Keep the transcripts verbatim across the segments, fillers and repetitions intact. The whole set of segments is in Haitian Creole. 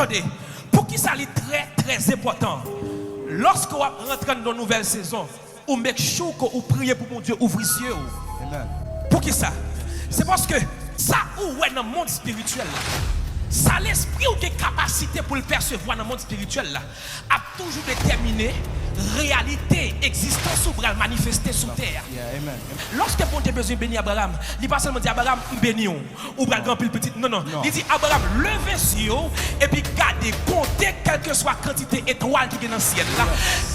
Tande, poukisa li trè, trè enpòtan? Lòske w ap rantre nan yon nouvèl sezon, ou make sure ke ou priye pou Bondye ouvri zye w. Poukisa? Se paske sa ou wè nan mond espirityèl la, sa lespri w gen kapasite pou l pèsevwa nan mond espirityèl la, ap toujou detèmine reyalite egzistans ou pral manifeste sou tè a. Lòske Bondye bezwen beni Abraram, li pa sèlman di, "Abraram, m beni w, ou pral gen anpil pitit." Non, non. Li di, "Abraram, leve zye w epi gade, konte kèlkeswa kantite etwal ki gen nan syèl la.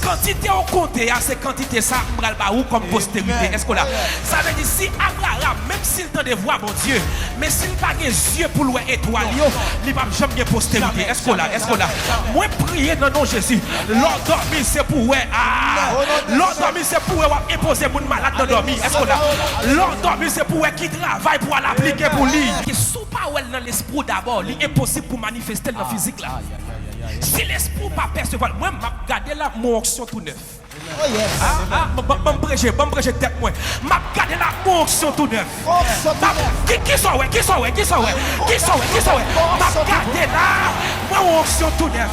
Kantite w konte a, se kantite sa m pral ba ou kòm posterite." Èske w la? Sa vle di, si Abraram, menm si l tande vwa Bondye, men si l pa gen zye pou l wè etwal yo, li p ap janm gen posterite. Èske w la? Èske w la? Mwen priye nan non Jezi. Lè w dòmi, se pou w wè. Ah! Lè w dòmi, se pou w wè w ap enpoze moun malad nan dòmi. Èske w la? Lè w dòmi, se pou w wè ki travay pou w al aplike pou li. Si w pa wè l nan lespri w dabò, li enposib pou manifeste l nan fizik la. Si lespri w pa pèsevwa l, mwen, m ap gade la, m wè yon onksyon tou nèf. Ah, ah, ban, ban, ban m preche, ban m preche tèt mwen. M ap gade la, m wè yon onksyon tou nèf. M ap, ki, kisa w wè, kisa w wè, kisa w wè, kisa w wè, kisa w wè? M ap gade la, mwen wè yon onksyon tou nèf.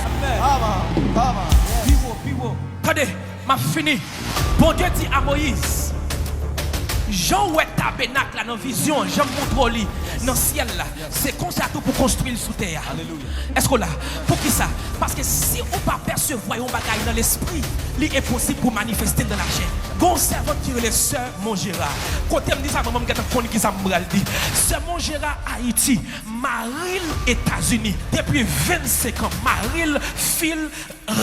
Tande, m ap fini. Bondye di a Moyiz, "Jan w wè tabènak la nan vizyon an, jan m montre w li nan syèl la, se konsa tou pou konstwi l sou tè a." Èske w la? Poukisa? Paske si ou pa pèsevwa yon bagay nan lespri, li enposib pou manifeste l nan lachè. Gon sèvant ki rele Sè Monjera. Kote m di sa, manman m gentan konn kisa m pral di. Sè Monjera Ayiti, mari l Etazini. Depi vennsenk an, mari l fil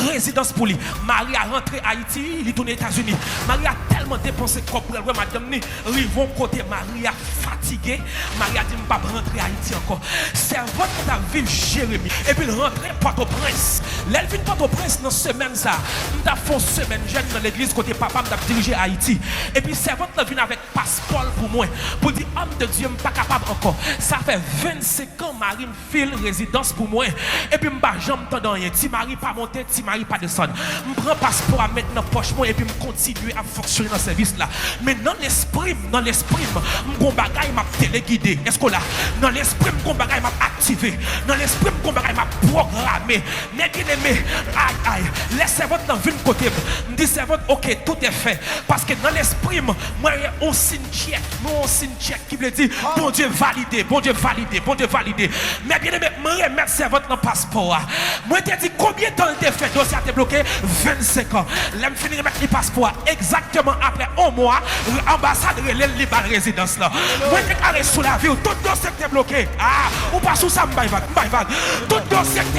rezidans pou li. Mari a rantre Ayiti, li tounen Etazini. Mari a tèlman depanse kòb pou l al wè madanm ni, rive yon kote mari a fatige, mari a di, "M p ap rantre Ayiti ankò." Sèvant la t ap viv Jeremi, epi l rantre Pòtoprens. Lè l vin Pòtoprens nan semèn sa a, m t ap fè yon semèn jèn nan legliz kote papa m t ap dirije Ayiti. Epi sèvant la vin avèk paspò l pou mwen, pou l di, "Homme de Dieu, m pa kapab ankò. Sa fè vennsenk an mari m fil rezidans pou mwen, epi m pa janm tande anyen. Ti mari pa monte, ti mari pa desann. M pran paspò a, met nan pòch mwen, epi m kontinye ap fonksyone nan sèvis la. Men nan lespri m, nan lespri m, m gon bagay m ap telegide." Èske w la? Nan lespri m, m gon bagay m ap aktive. Nan lespri m, m gon bagay m ap pwograme. Men byeneme, ay, ay, lè sèvant lan vin kote m, m di sèvant, "Oke, tout est fait." Paske nan lespri m, mwen wè yon sinyè, mwen wè yon sinyè. Ki vle di, Bondye valide, Bondye valide, Bondye valide. Men byeneme, mwen remèt sèvant lan paspò a. Mwen te di konbyen tan l te fè dosye a te bloke? Vennsenk an. Lè m fin remèt li paspò a, egzakteman apre yon mwa, anbasad rele l, li ba l rezidans lan. Mwen deklare sou lavi w, tout dosye k te bloke. Ah, ou pa sou sa, m bay vag, m bay vag. Tout dosye k